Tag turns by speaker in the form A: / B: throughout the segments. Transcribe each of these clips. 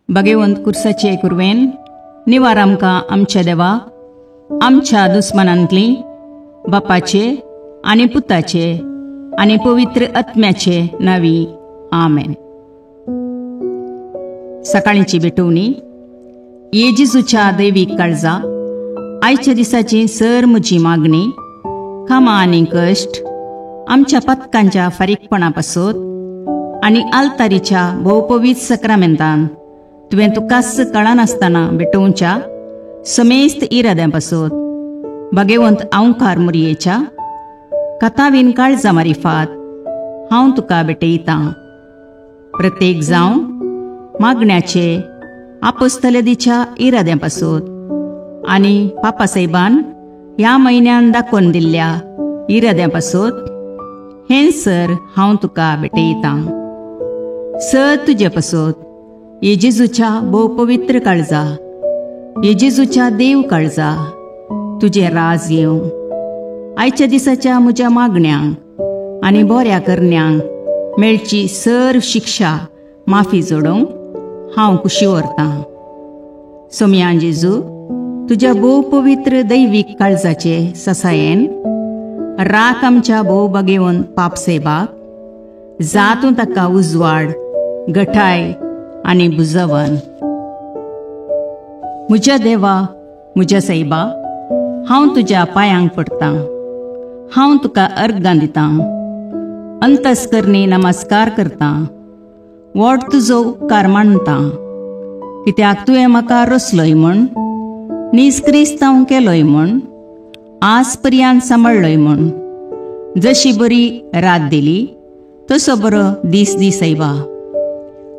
A: भगवंत कुर्साचे कुरवेन निवार आमकां आमच्या देवा आमच्या दुस्मनांतली बापाचे आनी पुताचे आनी पवित्र आत्म्याचे नावी आमेन. सकाळीची भेटवणी. ये जेजूच्या दैवीक काळजा, आयच्या दिसाची सर म्हजी मागणी, कामां आनी कश्ट आमच्या पथकांच्या फारीकपणा पासत आनी आल्तारीच्या भोवपवीत सक्रामेंतान तुवें तुकाच कळनासतना भेटोवच्या समेस्त इराद्यां पासत भगवंत आंवकार मुरयेच्या कथावीन काळजा मारिफात हांव तुका भेटयतां. प्रत्येक जावन मागण्याचे आपोस्तलेदीच्या इराद्यां पासत आनी पापासाहेबान ह्या म्हयन्यान दाखोवन दिल्ल्या इराद्यां पासत हें सर हांव तुका भेटयतां. सर तुजे पासत ये जेजूच्या भोव पवित्र काळजा, ये जेजूच्या देव काळजा, तुजें राज येवं. आयच्या दिसाच्या म्हज्या मागण्यांक आनी बऱ्या करण्यांक मेळची सर शिक्षा माफी जोडोवंक हांव खुशी व्हरतां. सोमयान जेजू, तुज्या भोव पवित्र दैवीक काळजाचे ससायेन राख आमच्या भोव बागेवन पापसेबाक, जातूं ताका उजवाड, गठाय आनी बुजवन. म्हज्या देवा, म्हज्या सायबा, हांव तुज्या पांयांक पडटां, हांव तुका अर्गां दितां, अंतस्करणी नमस्कार करतां, व्हड तुजो उपकार मानतां, कित्याक तुवें म्हाका रचलोय म्हूण, नीज क्रिस्तांव केलोय म्हूण, आज पर्यंत सांबाळ्ळोय म्हूण. जशी बरी रात दिली तसो बरो दीस दी सायबा.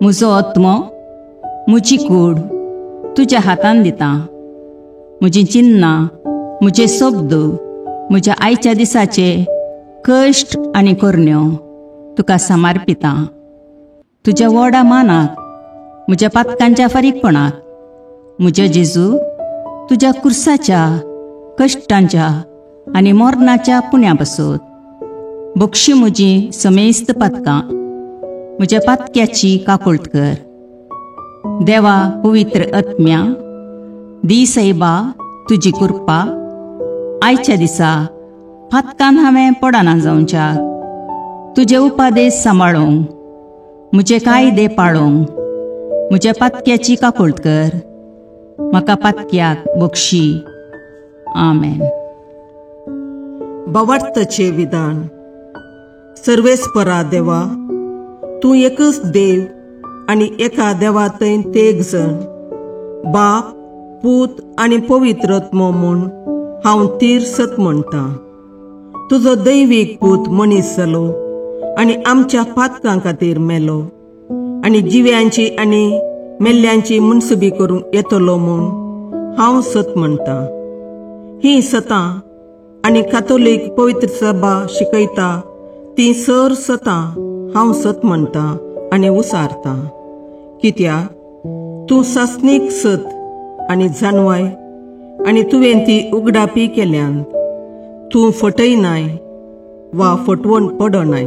A: म्हजो आत्मो, म्हजी कूड तुज्या हातान दितां. म्हजी चिन्नां, म्हजे शब्द, म्हज्या आयच्या दिसाचे कश्ट आनी करण्यो तुका समर्पितां. तुज्या व्हडा मानाक, म्हज्या पातकांच्या फारीकपणाक, म्हज्या जेजू तुज्या कुर्साच्या कश्टांच्या आनी मरणाच्या पुण्या पासत बक्षी म्हजी समेस्त पातकां, म्हज्या पातक्याची काकुळट कर. देवा पवित्र आत्म्या, दी सायबा तुजी कृपा आयच्या दिसा पातकान हांवें पडना जावच्याक, तुजे उपादेश सांबाळूंक, म्हजे कायदे पाळूंक, म्हज्या पातक्याची काकुळट कर, म्हाका पातक्याक बक्षी. आमेन.
B: भावार्थाचें विधान. सर्वेस्परा देवा, तूं एकच देव आनी एका देवा थंय तेग जण, बाप, पूत आनी पवित्र आत्मो म्हूण हांव तीर सत म्हणटां. तुजो दैवीक पूत मनीस जालो आनी आमच्या पातकां खातीर मेलो आनी जिव्यांची आनी मेल्ल्यांची मुनसुबी करूंक येतलो म्हूण हांव सत म्हणटां. हीं सतां आनी कातोलीक पवित्र सभा शिकयता ती सर सतां हांव सत म्हणटां आनी उसारतां. कित्याक तूं सासणीक सत आनी जाणवाय आनी तुवें ती उगडापी केल्यान. तूं फटयनाय वा फटवण पडनाय.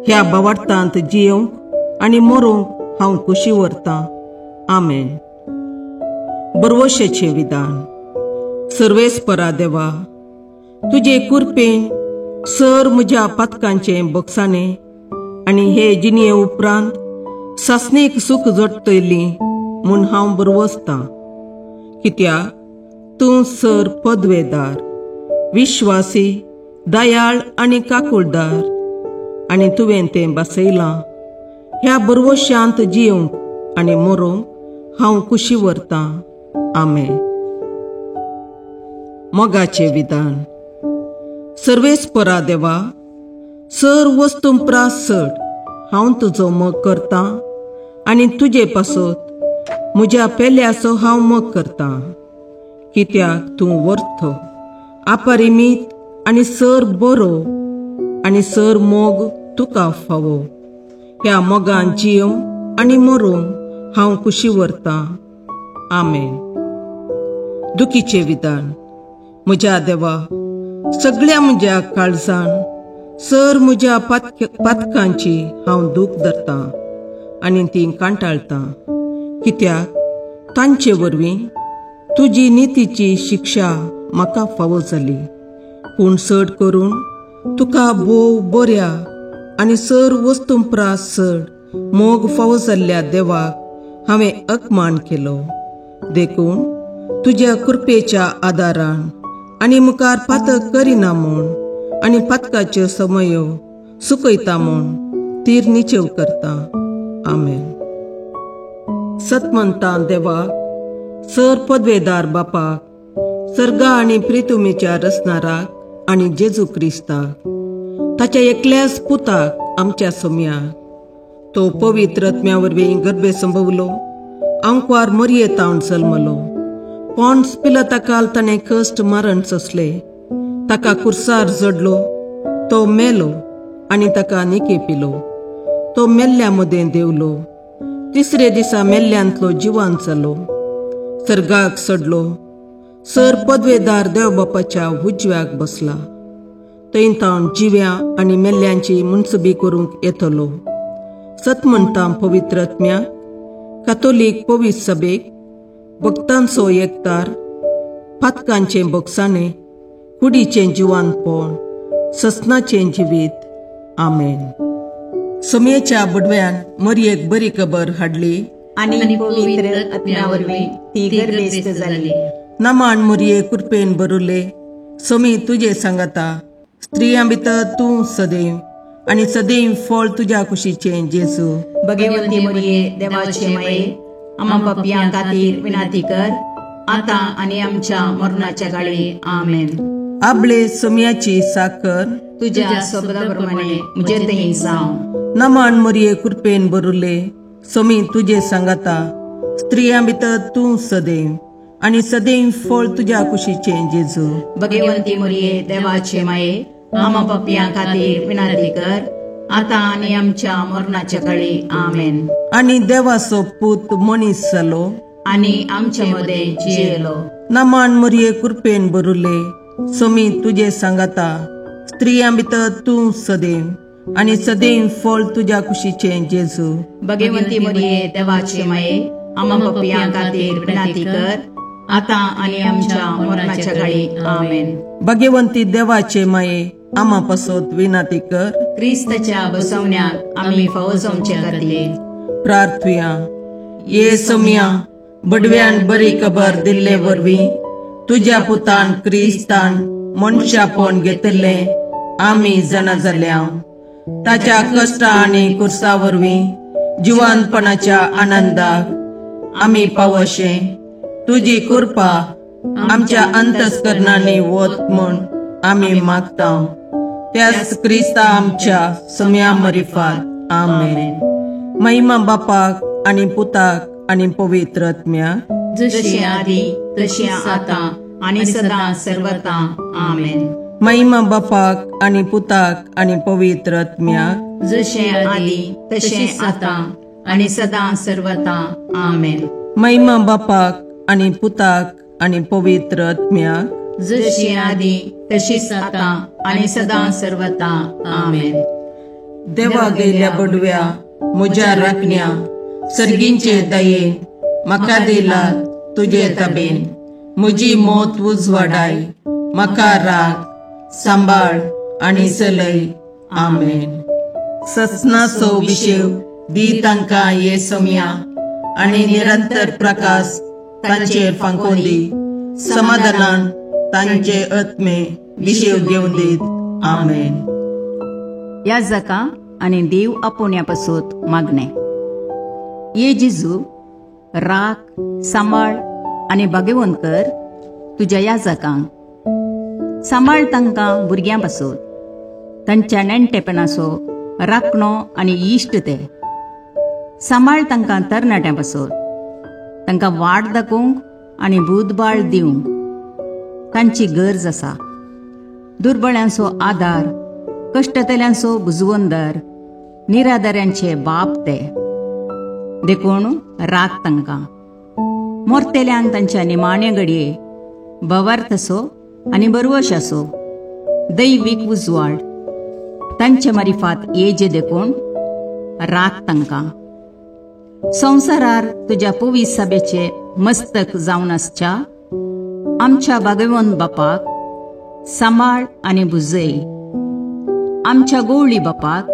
B: ह्या भावार्थांत जियेवंक आनी मरूंक हांव खुशी व्हरतां. आमेन. बरवशेचें विधान. सर्वेस्परा देवा, तुजे कुरपेन सर म्हज्या पातकांचें बक्षाणें आनी हे जिणये उपरांत सासणीक सूख जोडटली म्हूण हांव बरवसतां. कित्याक तूं सर पदवेदार, विश्वासी, दयाळ आनी काकुळदार आनी तुवें तें बसयलां. ह्या बरवशांत जियेवंक आनी मरूंक हांव खुशी व्हरतां. आमेन. मोगाचें विधान. सर्वेस्परा देवा, सर वस्तूं प्रास चड हांव तुजो मोग करतां आनी तुजे पासत म्हज्या पेल्याचो हांव मोग करतां. कित्याक तूं वर्थ अपरिमीत आनी सर बरो आनी सर मोग तुका फावो. ह्या मोगान जियोंक आनी मरोंक हांव खुशी व्हरतां. आमेन. दुखीचें विधान. म्हज्या देवा, सगळ्या म्हज्या काळजान सर म्हज्या पातकांची हांव दूख धरतां आनी ती कांटाळटां, कित्याक तांचे वरवीं तुजी नितीची शिक्षा म्हाका फावो जाली. पूण चड करून तुका भोव बऱ्या आनी सर वस्तूं प्रास चड मोग फावो जाल्ल्या देवाक हांवें अपमान केलो. देखून तुज्या कृपेच्या आदारान आनी मुखार पातक करिना म्हूण आनी पातकाच्यो समयो सुकयता म्हूण तीर निचेव करता. आमेन. सतमंता देवाक, सर पदवेदार बापाक, सर्गा आनी प्रितुमीच्या रचणाराक आनी जेजू क्रिस्ताक, ताच्या एकल्याच पुताक आमच्या सोम्याक, तो पवित्र आत्म्या वरवीं गर्भे संभवलो, आंकवार मरयेतावन जल्मलो, पॉन्स पिलाता ताणें कश्ट मरण सोंसले, ताका कुर्सार जडलो, तो मेलो आनी ताका निके पिलो, तो मेल्ल्या मदें देवलो, तिसरे दिसा मेल्ल्यांतलो जिवान जालो, सर्गाक सडलो, सर पदवेदार देव बापाच्या उजव्याक बसला, थंय तावन जिव्या आनी मेल्ल्यांची मुनसबी करूंक येतलो. सत म्हणटा पवित्र आत्म्या, कातोलीक पवित्र सभेक, भक्तांचो एकतार, पातकांचें बोगसाणें, कुडीचें जिवानपण, ससनाचें जिवीत. आमेन. सोमयेच्या बुडव्यान मरयेक बरी खबर हाडली
A: आनी पवित्र आत्म्या वरवीं ती गर्भेस्त जाली.
B: नमान मरये कृपेन भरुले, सोमी तुजे सांगाता, स्त्रियां भितर तूं सदैव आनी सदैव फळ तुज्या कुशीचें जेजू.
A: भगवंती मरये देवाचे माये, आमा पापयां खातीर विनंती कर, आतां आनी आमच्या मरणाच्या काळी. आमेन.
B: आबळे सोम्याची साकर
A: तुज्या शब्दा प्रमाणे म्हजे थंय जावं.
B: नमान मरये कृपेन भरुले, सोमी तुजे सांगाता, स्त्रियां भितर तूं सदैव आनी सदैव फळ तुज्या कुशीचें जेजू.
A: भगवंती मरये देवाचे माये, आमा पापयां खातीर विनंती कर, आतां आनी आमच्या मरणाच्या काळी. आमेन.
B: आनी देवाचो पूत मनीस जालो
A: आनी आमच्या मदें जियेलो.
B: नमान मरये कृपेन भरुले, सोमी तुजे सांगाता, स्त्रियां भितर तूं सदैव आनी सदैव फळ तुज्या कुशीचें जेजू.
A: भगवंती मरये देवाचे माये, आमा पापयां खातीर विनंती कर, आतां आनी आमच्या मरणाच्या काळी. आमेन.
B: भगवंती देवाचे माये, आमा पासत विनंती कर,
A: क्रिस्ताच्या बसवण्याक आमी फावो जावचे खातीर.
B: प्रार्थुया. ये सोम्या, बडव्यान बरी खबर दिल्ले वरवीं तुज्या पुतान क्रिस्तान मनशापण घेतिल्लें आमी जाणा जाल्या. ताच्या कश्टा आनी कुर्सा वरवीं जिवानपणाच्या आनंदाक आमी पावशे तुजी कृपा आमच्या अंतस्करणांनी वत म्हूण आमी मागता. त्याच क्रिस्ता आमच्या सम्या मरिफात. आमेन. महिमा बापाक आनी पुताक आनी पवित्र आत्म्याक,
A: जशी आदी तशी आतां आनी सदां सर्वता. आमेन.
B: महिमा बापाक आनी पुताक आनी पवित्र आत्म्याक,
A: जशें आदी तशें आतां आनी सदां सर्वता. आमेन.
B: महिमा बापाक आनी पुताक आनी पवित्र आत्म्याक,
A: जशी आदी तशीच आतां आनी सदां सर्वता. आमेन.
B: देवा गेल्या बडव्या म्हज्या राखण्या, सर्गींचे दयेन म्हाका दिला तुजे तबेन, म्हजी मौत उजवाडाय, म्हाका राख सांबाळ आनी चलय. आमेन. ससनाचो विशेव दी तांकां ये सोम्या आनी निरंतर प्रकाश तांचेर फांकोवन दी, समाधानान तांचे आत्मे विशेव घेवन दीत. आमेन.
A: ह्या जाका आनी देव आपोवण्या पासत मागणें. ये जेजू, राख सांबाळ आनी भाग्यवंत कर तुज्या ह्या जाकांक. सांबाळ तांकां भुरग्यां पासत, तांच्या नेणटेपणाचो राखणो आनी इश्ट ते. सांबाळ तांकां तरणाट्यां पासत, तांकां वाट दाखोवंक आनी बुदबाळ दिवंक तांची गरज आसा. दुर्बळ्यांचो आदार, कश्टतल्यांचो बुजवंदर, निराधाऱ्यांचे बाप ते. देखून राख तांकां. मोरतेल्यांक तांच्या निमाणे घडये भवार्थाचो आनी बरवशाचो दैवीक उजवाड तांचे मारिफात येजे देखून राख तांकां. संवसारार तुज्या पवीस सभेचे मस्तक जावन आसच्या आमच्या भागवंत बापाक सांबाळ आनी बुजय. आमच्या गोवळी बापाक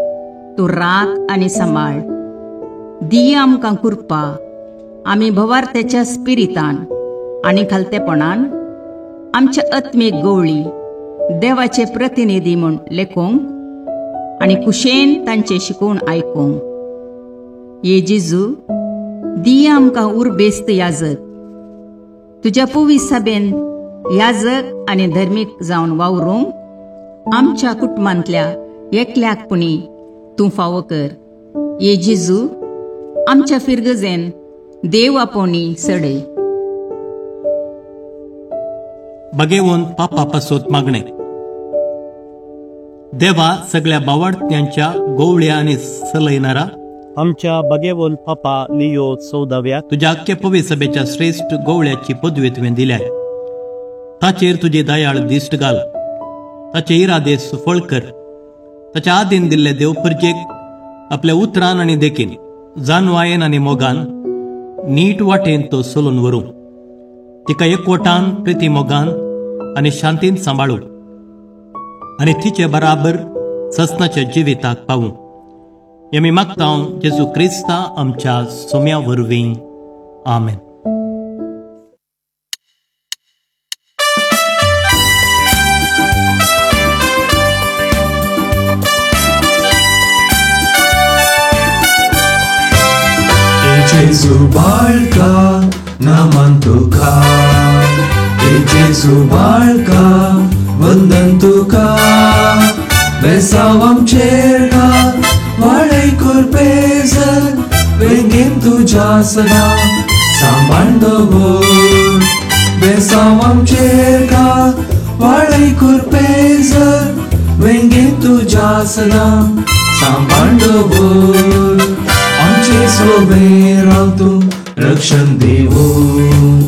A: तूं राख आनी सांबाळ. दिया आमकां कृपा आमी भवार्थ्याच्या स्पिरितान आनी खालतेपणान आमच्या आत्मीक गोवळी देवाचे प्रतिनिधी म्हूण लेखूंक आनी कुशेन तांचे शिकोवन आयकूंक. ये जेजू, दिया आमकां उर्बेस्त याजक, तुज्या पवीस सभेन याजक आनी धर्मीक जावन वावरूंक आमच्या कुटुंबांतल्या एकल्याक पुणी तूं फावो कर. ये जेजू, आमच्या फिरगजेन देव आपोवणी सडय.
C: बगेवन पापा पासत मागणे. देवा सगळ्या बावाडत्यांच्या गोवळ्या आनी सलयनारा
D: आमच्या बगेवन पापा लियो 14व्या
C: तुज्या अख्खे पवी सभेच्या श्रेश्ठ गोवळ्याची पदवी तुवें दिल्या. ताचेर तुजी दयाळ दिश्ट घाल, ताचे इरादे सुफळ कर. ताच्या आदीन दिल्ले देव परजेक आपल्या उतरान आनी देखीन, जानवायेन आनी मोगान नीट वाटेन तो चलून व्हरूं. तिका एकवटान, प्रिती मोगान आनी शांतीन सांबाळू आनी तिचे बराबर ससनाच्या जिविताक पावूं. हें आमी मागता जेजू क्रिस्ता आमच्या सोम्या वरवीं. आमेन.
E: Gesù barca, naman tuka. Gesù barca, vandan tuka. Besavam cerca, valai kurpezan, vengin tuja sada, sambandavur. Besavam cerca, valai kurpezan, vengin tuja sada, sambandavur. आमचे सोबे राव तूं रक्षण देवून,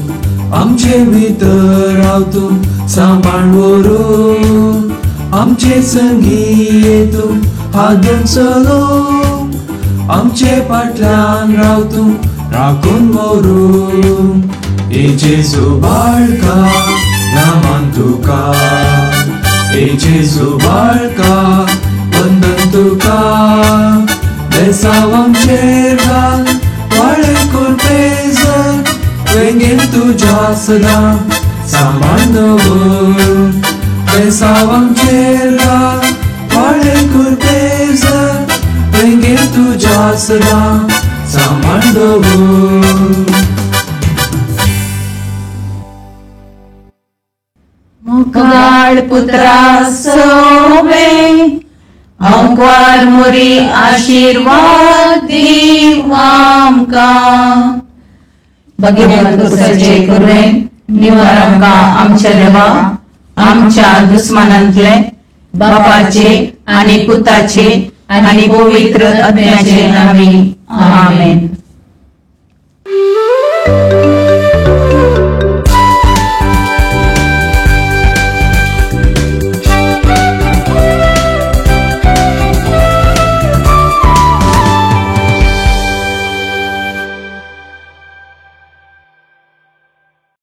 E: आमचे भितर राव तूं सांबाळ व्हरूं, आमचे संगी ये तूं हात धरून चलोवंक, आमचे फाटल्यान राव तूं राखून व्हरूं. ए जेजू बाळका नामान तुका, ए जेजू बाळका वंदन तुका. बेसावम चेरका वाळे कुरपेजर, वेंगेन तुज्या सदां सांबाळ दवर. बेसावम चेरका वाळे कुरपेजर, वेंगेन तुज्या सदां सांबाळ दवर.
A: मुखाळ पुत्रा सोबे अंकवार मोरी आशीर्वाद दीव आमकां.
F: भगवंत सजे करुणेन निवार आमकां आमच्या देवा, आमच्या दुस्मानांतले बापाचे आनी पुताचे आनी पवित्र आत्म्याचे नांवी. आमेन.